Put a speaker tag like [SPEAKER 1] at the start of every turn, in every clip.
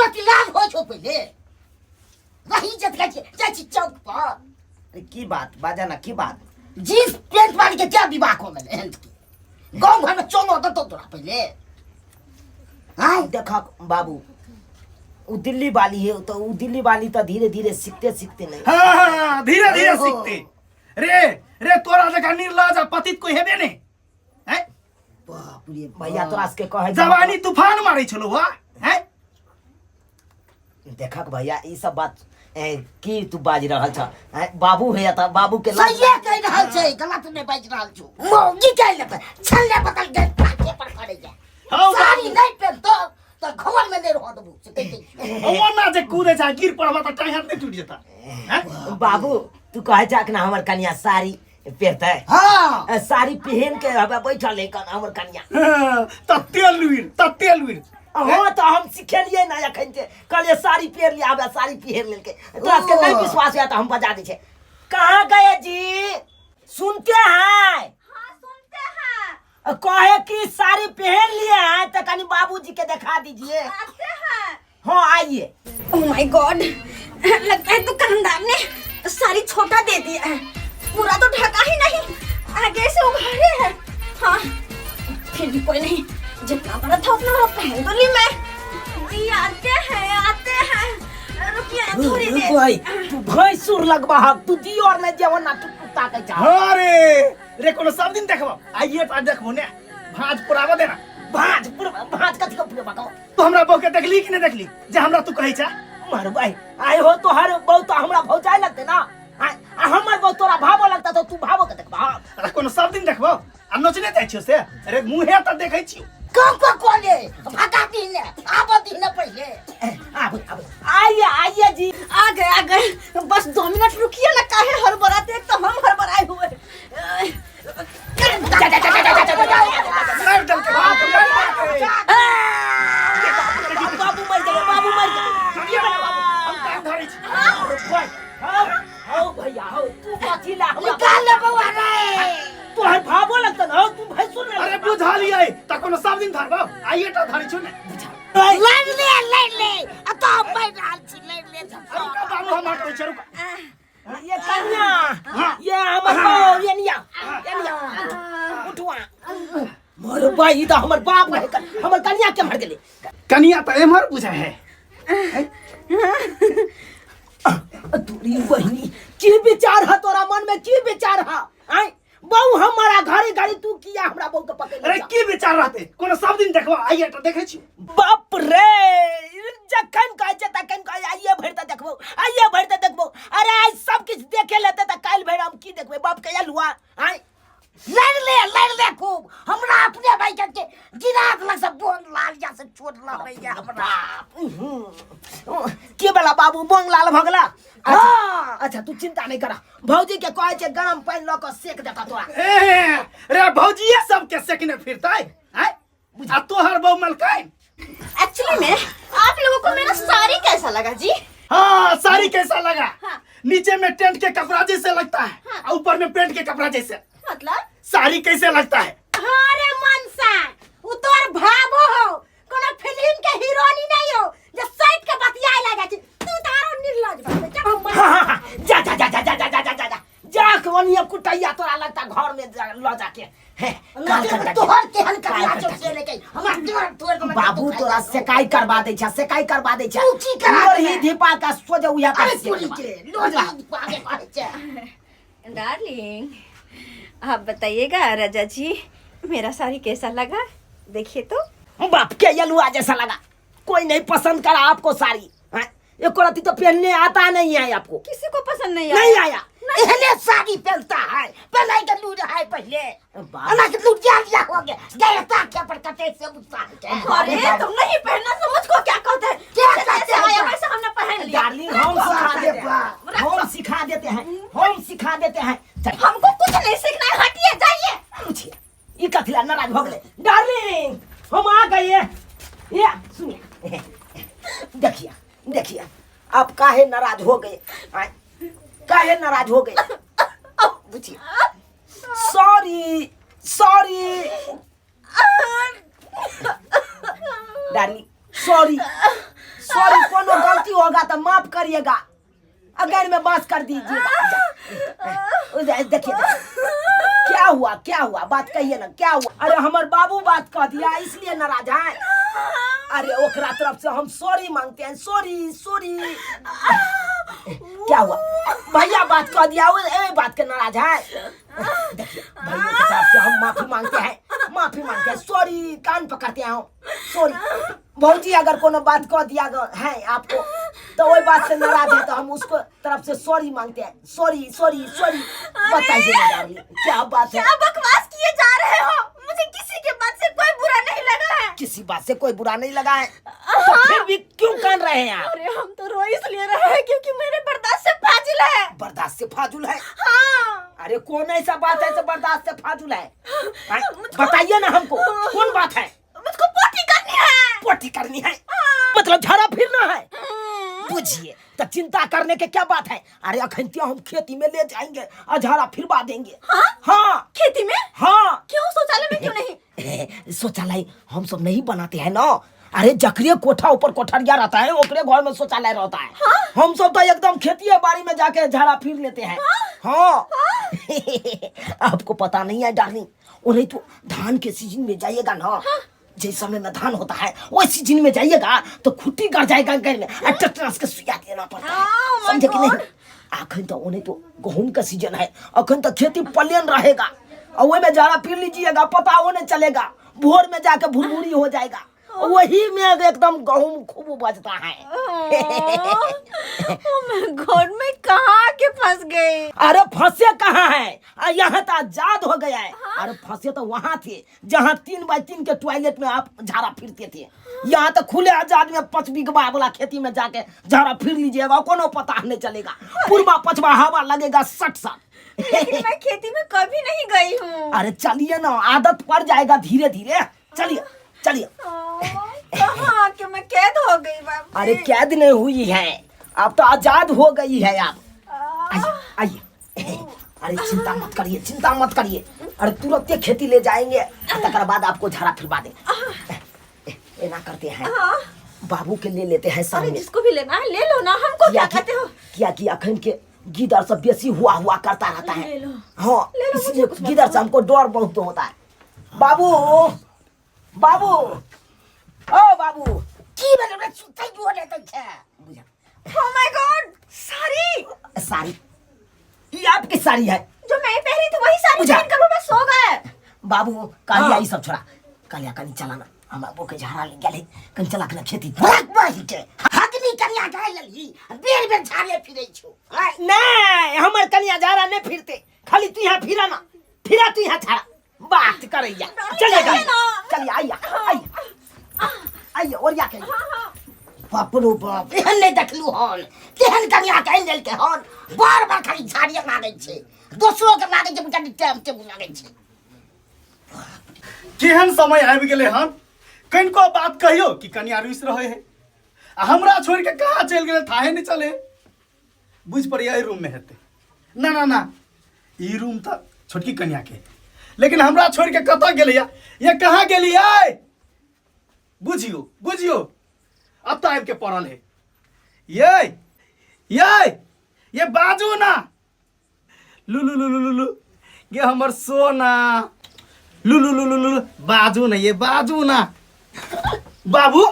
[SPEAKER 1] रति लाज होइ छौ पहिले रही जत जाइ छी जाइ छी चौक पर।
[SPEAKER 2] अरे की बात बाजा ना, की बात?
[SPEAKER 1] जींस पेंट वाली के क्या विवाह को गेलै एहन के गाँव घर में चलो देतौ तोरा पहिले।
[SPEAKER 2] आय देखक बाबू, उ दिल्ली वाली है तो उ दिल्ली वाली तो धीरे धीरे सीखते सीखते नहीं।
[SPEAKER 3] हाँ, हाँ, हाँ, धीरे धीरे
[SPEAKER 1] ओहो।
[SPEAKER 3] सीखते रे। रे तोरा जकाँ निर्लज आ पतित कोई हेबे नहीं हैं?
[SPEAKER 1] बाप रे
[SPEAKER 2] भैया तोरा सबके कहै
[SPEAKER 3] जवानी तूफान मारै छलो वा हैं?
[SPEAKER 2] देखक भैया ई सब बात की तू बाजि रहल छ? बाबू है त बाबू के लाज
[SPEAKER 1] सहिए कहि रहल छै, गलत नहि बाजि रहल छु। मौगी के लेते छल्ले बदल के पाके पर करे जा।
[SPEAKER 3] हौ
[SPEAKER 1] साड़ी
[SPEAKER 3] बाबू।
[SPEAKER 1] नहीं पहनतो त घर में नहीं रह देबू से कहि दै।
[SPEAKER 3] ओ ना जे कूदे छ गिर पड़बा त टांग हाथ नहीं टूट जेता हैं?
[SPEAKER 2] बाबू तू कहै छ कि ना हमर कनिया साड़ी पहिरतै?
[SPEAKER 1] हाँ।
[SPEAKER 2] साड़ी पहन के हबे बैठल है कन हमर कनिया।
[SPEAKER 3] हाँ, तते लुइर, तते लुइर।
[SPEAKER 2] हाँ तो हम सिखेलिए ना अखन जे कहलिए साड़ी पहन लिया, हबे साड़ी पहन लेलकै। तोरा सबके नहीं विश्वास है तो हम बजा दै छै। कहाँ गए जी? सुनते हैं?
[SPEAKER 4] हाँ सुनते हैं।
[SPEAKER 2] कहे कि साड़ी पहन लिए हैं तो कनी बाबूजी के दिखा दीजिए।
[SPEAKER 4] आते हैं।
[SPEAKER 2] हाँ आइए।
[SPEAKER 4] ओ my God, लगता है दुकानदार ने साड़ी छोटा दे दिया है, पूरा तो ढका ही नहीं, आगे से उघाड़े है। हाँ फिर भी कोई नहीं, जितना बड़ा था उतना बड़ा पहन तो ली मैं। जी आते हैं, आते हैं, रुकिए ना थोड़ी देर।
[SPEAKER 2] भाई तू भैंसुर लगबा हक, तू जी और नहीं जेवन ना तू कुत्ता के चाह।
[SPEAKER 3] अरे रे कोनो सब दिन देखबो आइए तो देखबो ने, भाज पुराबो देना।
[SPEAKER 2] भाज पुर भाज कथि के पुरबा कहो?
[SPEAKER 3] तू हमरा बहू के देखली कि नहीं देखली जे हमरा तू कहै छ?
[SPEAKER 2] मारू भाई आइ हो तोहर बहू तो हमरा भौजाई लगते ना, आ हमर बहू तोरा भावो लगता तो तू भावो के देखबा।
[SPEAKER 3] अरे कोनो सब दिन देखबो आ नोचने जाइ छियो से? अरे मुहे त देखै छियो।
[SPEAKER 1] कम को कोले भगा दी ने आब दी ने पहिले।
[SPEAKER 2] आब आब आइए आइए जी।
[SPEAKER 4] आ गए आ गए, बस 2 मिनट रुकिए ना, काहे हड़बड़ाते, एक तो हम हड़बड़ाए हुए।
[SPEAKER 2] जा, जा, जा, जा, जा, जा, जा, जा, जा।
[SPEAKER 3] मार दल के बाप रे।
[SPEAKER 2] बाबू मर गए, बाबू मर गए।
[SPEAKER 3] सुनिए ना बाबू, हम टांग धरै छी।
[SPEAKER 2] हौ, हौ भैया, हौ, तू कथी ला हमरा
[SPEAKER 1] निकाल ले बौआ रे।
[SPEAKER 2] तोहर भावो लगतन, हौ, तू भैंसुर ने।
[SPEAKER 3] अरे बुझलियै त कोनो सब दिन धरबो, आइए टा धरै छु ने।
[SPEAKER 1] लड़ ले, लड़ ले, आ तो हम मरि रहल छी, लड़ ले।
[SPEAKER 3] रुका बाबू, हम हटबै छी, रुका।
[SPEAKER 2] ये कन्या, ये हमर बहू, ये निया, ये निया, उठुआ। मोर भाई, ई त हमर बाप रहे, हमर कन्या के मर गेलै।
[SPEAKER 3] कन्या त एम्हर बुझाइ है।
[SPEAKER 2] तोरी बहिनी, की विचार है तोरा मन में, की विचार है? आय बहू हमारा घरे घरे तू किया हमरा बहू के पकड़
[SPEAKER 3] अरे की विचार रहते, कोनो सब दिन देखबो आइए त देखै छी।
[SPEAKER 2] बाप रे, जखन कहै छै तखन कहै आइए भरि त देखबो, आइए भरि त देखबो। अरे आइ सब किछु देखे लेते त काल्हि भरि हम की देखबै? बाप के अलुआ। आय
[SPEAKER 1] लड़ ले, लड़ ले खूब, हमरा अपने भाई के गिरा देलक सब बोन लाल या से चोट लगैया हमरा।
[SPEAKER 2] के वाला बाबू बोंग लाल भऽ गेला?
[SPEAKER 1] हाँ।
[SPEAKER 2] अच्छा तू चिंता नहीं करा, भौजी के कहै छै गरम पानि लऽ कऽ सेक देता तोरा।
[SPEAKER 3] ए रे भौजीए सबके सेकने फिरतै हैं? आ तोहर बहू मलकाइन।
[SPEAKER 4] एक्चुअली में आप लोगों को मेरा साड़ी कैसा लगा जी?
[SPEAKER 3] हाँ साड़ी कैसा लगा?
[SPEAKER 4] हाँ।
[SPEAKER 3] नीचे में टेंट के कपड़ा जैसे लगता है,
[SPEAKER 4] हाँ।
[SPEAKER 3] और ऊपर में पेंट के कपड़ा जैसे।
[SPEAKER 4] मतलब?
[SPEAKER 3] साड़ी कैसे लगता है?
[SPEAKER 4] अरे मनसा, उ तोर भावो हो, कोनो फिल्म के हीरोनी नहीं हो जो साइड के बतियाए लगा छी। तू तारो निर्लज बन, जब हम
[SPEAKER 2] हाँ, हाँ, हाँ, जा, जा, जा, जा, जा, जा, जा, जा, जा, जा, जा, कोनिया कुटैया तोरा लगता घर में जा, ल जाके। हे, काल कर जाके।
[SPEAKER 1] तोहर केहन कपड़ा
[SPEAKER 2] काल कर
[SPEAKER 1] छौ
[SPEAKER 2] जाके।
[SPEAKER 1] से लेके हमरा तोर तोर के
[SPEAKER 2] बाबू तोरा सेकाई करवा दै छै, सेकाई करवा दै छै।
[SPEAKER 1] तू की करा
[SPEAKER 2] लोरही
[SPEAKER 1] देबै?
[SPEAKER 2] धीपा का सोजे उया का
[SPEAKER 1] अरे
[SPEAKER 2] सेक
[SPEAKER 1] तोरी
[SPEAKER 2] देबा।
[SPEAKER 1] के, लोरही धीपा के कहै छै।
[SPEAKER 4] डार्लिंग आप बताइएगा राजा जी, मेरा साड़ी कैसा लगा? देखिए तो।
[SPEAKER 2] बाप के यलुआ जैसा लगा, कोई नहीं पसंद करा आपको साड़ी। हाँ? एक रत्ती तो पहनने आता नहीं है आपको।
[SPEAKER 4] किसी को पसंद नहीं आया।
[SPEAKER 2] नहीं आया।
[SPEAKER 1] एहने साड़ी पहनता है, पहले के लूट है पहले।
[SPEAKER 2] बाप।
[SPEAKER 1] अलग लूट जा लिया हो गया। गए ताके पर कटे से गुस्सा है।
[SPEAKER 4] अरे तुम नहीं पहनना तो मुझको क्या कहते हैं?
[SPEAKER 1] क्या
[SPEAKER 4] जैसे
[SPEAKER 1] कहते हैं?
[SPEAKER 4] आया वैसा हमने पहन लिया।
[SPEAKER 2] डार्लिंग हम सिखा देते हैं, हम सिखा देते हैं, हम सिखा देते हैं। चल।
[SPEAKER 4] हमको कुछ नहीं सीखना है, हटिए जाइए।
[SPEAKER 2] पूछिए ई कथिला नाराज हो गए? डार्लिंग हम आ गए। ये सुनिए, देखिए देखिए, आप काहे नाराज हो गए? आय, काहे नाराज हो गए? पूछिए। Sorry sorry darling, sorry sorry तो माफ करिएगा, अगर में बास कर दीजिएगा। देखिए देखिए, क्या हुआ क्या हुआ, बात कहिए ना, क्या हुआ? अरे हमार बाबू बात कह दिया इसलिए नाराज है। अरे ओकरा तरफ से हम सॉरी मांगते हैं, सॉरी सॉरी। क्या हुआ भैया, बात कह दिया, वो ए बात के नाराज है। देखिए भैया की तरफ से हम माफी मांगते हैं, माफी मांगते हैं, सॉरी, कान पकड़ते हैं, सॉरी। भौजी अगर कोनो बात कह दिया है आपको तो वही बात से नाराज है, तो हम उसको तरफ से सॉरी मांगते हैं, सॉरी सॉरी सॉरी। बताइए ना डार्लिंग, क्या बात है?
[SPEAKER 4] क्या बकवास किए जा रहे हो, मुझे किसी के बात से कोई बुरा नहीं लगा है।
[SPEAKER 2] किसी बात से कोई बुरा नहीं लगा है तो फिर भी क्यों कान रहे हैं आप?
[SPEAKER 4] अरे हम तो रो इसलिए रहे हैं क्योंकि मेरे बर्दाश्त से फाजिल है।
[SPEAKER 2] बर्दाश्त से फाजुल है?
[SPEAKER 4] हाँ।
[SPEAKER 2] अरे कौन ऐसा बात है जो बर्दाश्त से फाजुल है? बताइए ना हमको, कौन बात है?
[SPEAKER 4] मुझको पोटी करनी है।
[SPEAKER 2] पोटी करनी है? मतलब झाड़ा फिरना है? बुझिए तो चिंता करने के क्या बात है। अरे अखन तो हम खेती में ले जाएंगे और झाड़ा फिरवा देंगे।
[SPEAKER 4] हाँ?
[SPEAKER 2] हाँ।
[SPEAKER 4] खेती में?
[SPEAKER 2] हाँ।
[SPEAKER 4] क्यों, शौचालय में क्यों नहीं?
[SPEAKER 2] शौचालय हम सब नहीं बनाते हैं ना। अरे जकरे कोठा ऊपर कोठरिया रहता है ओकरे घर में शौचालय रहता है।
[SPEAKER 4] हाँ?
[SPEAKER 2] हम सब तो एकदम खेती बाड़ी में जाके झाड़ा फिर लेते हैं। हाँ, हाँ। आपको पता नहीं है डार्लिंग, और नहीं तो धान के सीजन में जाइएगा ना,
[SPEAKER 4] हाँ?
[SPEAKER 2] जिस समय में धान होता है वही सीजन में जाइएगा तो खुट्टी गड़ जाएगा घर में और ट्रैक्टर के सुइया देना पड़ता है, समझे कि नहीं? अखन तो उन्हें तो गहूम का सीजन है, अखन तो खेती प्लेन रहेगा और वही में झाड़ा फिर लीजिएगा, पता वो नहीं चलेगा, भोर में जाके भुरभुरी हो जाएगा, वही में एकदम गहूम खूब उपजता है।
[SPEAKER 4] ओ my God, मैं कहाँ के फंस गई?
[SPEAKER 2] अरे फंसे कहाँ है, यहाँ तो आजाद हो गया है।
[SPEAKER 4] हाँ?
[SPEAKER 2] अरे फंसे तो वहाँ थे जहाँ 3x3 के टॉयलेट में आप झाड़ा फिरते थे। यहाँ तो खुले आजाद में 5 बीघा वाला खेती में जाके झाड़ा फिर लीजिएगा, कोनो पता नहीं चलेगा, पूर्वा पछवा हवा लगेगा सट सट।
[SPEAKER 4] लेकिन मैं खेती में कभी नहीं गई हूँ।
[SPEAKER 2] अरे चलिए ना, आदत पड़ जाएगा धीरे धीरे, चलिए चलिए।
[SPEAKER 4] कहाँ के मैं कैद हो गई बाप।
[SPEAKER 2] अरे कैद नहीं हुई है, आप तो आजाद हो गई है आप। आइए आइए, अरे चिंता मत करिए, चिंता मत करिए, अरे तुरंत खेती ले जाएंगे, तकर बाद आपको झाड़ा फिरवा देंगे। ऐना करते हैं, बाबू के ले लेते हैं संग में।
[SPEAKER 4] जिसको भी लेना है ले लो ना, हमको क्या कहते हो?
[SPEAKER 2] किया कि अखन के गिदड़ सब बेसी हुआ हुआ करता रहता है। हाँ, इसलिए गिदड़ से हमको डर बहुत होता है। बाबू बाबू ओ बाबू,
[SPEAKER 1] की भेल रे? सुतै जो नै दै छै।
[SPEAKER 2] बुझा।
[SPEAKER 4] ओ my God, sari.
[SPEAKER 2] Sari ये आपकी साड़ी है
[SPEAKER 4] जो मैं पहनी थी, वही साड़ी
[SPEAKER 2] बुझा।
[SPEAKER 4] पहन कर मैं सो गए।
[SPEAKER 2] बाबू कालिया ई सब छोड़ा, कालिया कनी चलाना, हम बाबू के झाड़ा ले गेले, कनी चला के ना खेती।
[SPEAKER 1] भक बही के हकनी कनिया गाय लली, बेर बेर झाड़े फिरै छौ।
[SPEAKER 2] नहीं, हमर कनिया झाड़ा नहीं फिरते, खाली तू यहाँ फिरा ना, फिरा तू यहाँ झाड़ा बात करैया। चलिए चलिए, आइए आइए आइए, और या कहिए।
[SPEAKER 1] बाप रो बाप, एहन नहि देखलू हन, तेहन कनिया के आनि लेलकै हन, बार बार खाली झाड़िए मांगै छै, दोसरो के मांगै छै, कनि टाइम टेबुल लागै छै।
[SPEAKER 3] केहन समय आबि गेलै हन, कनिको बात कहियो कि कनिया रुसि रहै है आ हमरा छोड़ि के कहाँ चलि गेलै थाहे नहि चले। बुझि पड़ैया एहि रूममे हेतै। ना ना ना, ई रूम तऽ छोटकी कनिया के, लेकिन हमरा छोड़ि के कतऽ गेलैया, ये कहाँ गेलियै? बुझियो बुझियो, अब तो आबि के पड़ल है। ये ये ये बाजू ना, लू लू लू लू लू लू, ये हमर सोना, लू लू लू लू लू, बाजू ना, ये बाजू ना। बाबू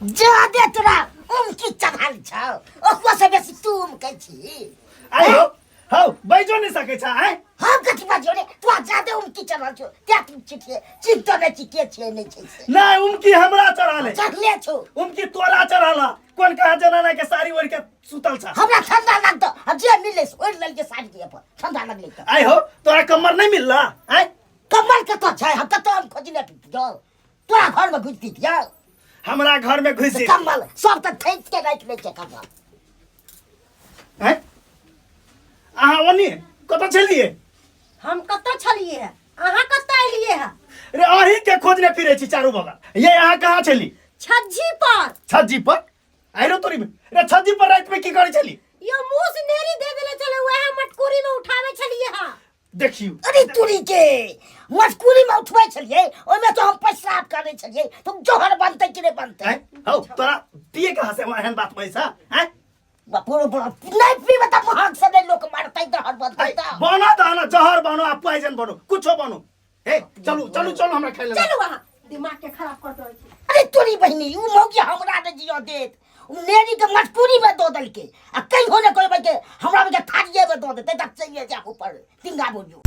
[SPEAKER 1] जा दे तोरा उमकी चढ़ल छौ, ओकरो से बेसी तू उमकै छी।
[SPEAKER 3] आइ हो हौ, बाजो नहीं सकै छ आइ।
[SPEAKER 1] हम कथी बाजो रे, तोरा जादे उमकी चढ़ल छौ तें तू चिठिए चिन्हतो नहि छी के छियै नहि छै से।
[SPEAKER 3] नहीं, उमकी हमरा चढ़ल है।
[SPEAKER 1] चढ़ले छौ।
[SPEAKER 3] उमकी तोरा चढ़ल है, कोन कहाँ जनाना के साड़ी ओढ़ के सुतल छ।
[SPEAKER 1] हमरा ठंडा लगतो, हम जे मिलले से ओढ़ि लेलियै साड़ी के अपन, ठंडा लगलै तऽ।
[SPEAKER 3] आइ हो, तोरा कमर नहीं मिलला आइ?
[SPEAKER 1] कमर कतऽ छै, हम कतऽ हम खोजने फिरतियौ, तोरा घर में घुसि दितियौ।
[SPEAKER 3] हमरा घर में घुसि
[SPEAKER 1] तऽ कम्बल सब तऽ ठैक के राखि लै छै कम्बल।
[SPEAKER 3] हैं? अहाँ ओनी कतऽ छलियै?
[SPEAKER 5] हम कतऽ छलियै है, अहाँ कतऽ एलियै है?
[SPEAKER 3] रे अहीं के खोजने फिरै छी चारू बगल। ये अहाँ कहाँ छली?
[SPEAKER 5] छज्जी पर।
[SPEAKER 3] छज्जी पर? आइरो तोरी में। रे छज्जी पर रात में की करै छली?
[SPEAKER 5] यो मुस नेरी दे देले छले, वएह मटकुरी में उठावे छलियै है।
[SPEAKER 3] देखियो।
[SPEAKER 1] अरे तोरी के मटकुरी में उठबै छलियै, ओहिमे तो हम पेशाब करै छलियै, तो जोहर बनतै कि नहि बनतै?
[SPEAKER 3] हैं? हौ तोरा दिए कहाँ से एहन बात पैसा हैं?
[SPEAKER 1] बाप रे बाप, नहीं पीबे त महक से नहीं लोक मारतै दहर बदतै त।
[SPEAKER 3] बना दह ना, जहर बनो आ पॉइजन बनो, कुछो बनो। हे चलू चलू चलू, हमरा खाइ ले।
[SPEAKER 5] चलू अहाँ, दिमाग के खराब कर दे छी।
[SPEAKER 1] अरे तोरी बहिनी, उ मौगी हमरा ने जियो देत, उ नेरी के मजबूरी में दो देलके आ कहियो ने कोई के हमरा के थारिये में दो देते त चलिए जा ऊपर तिंगा बोलू।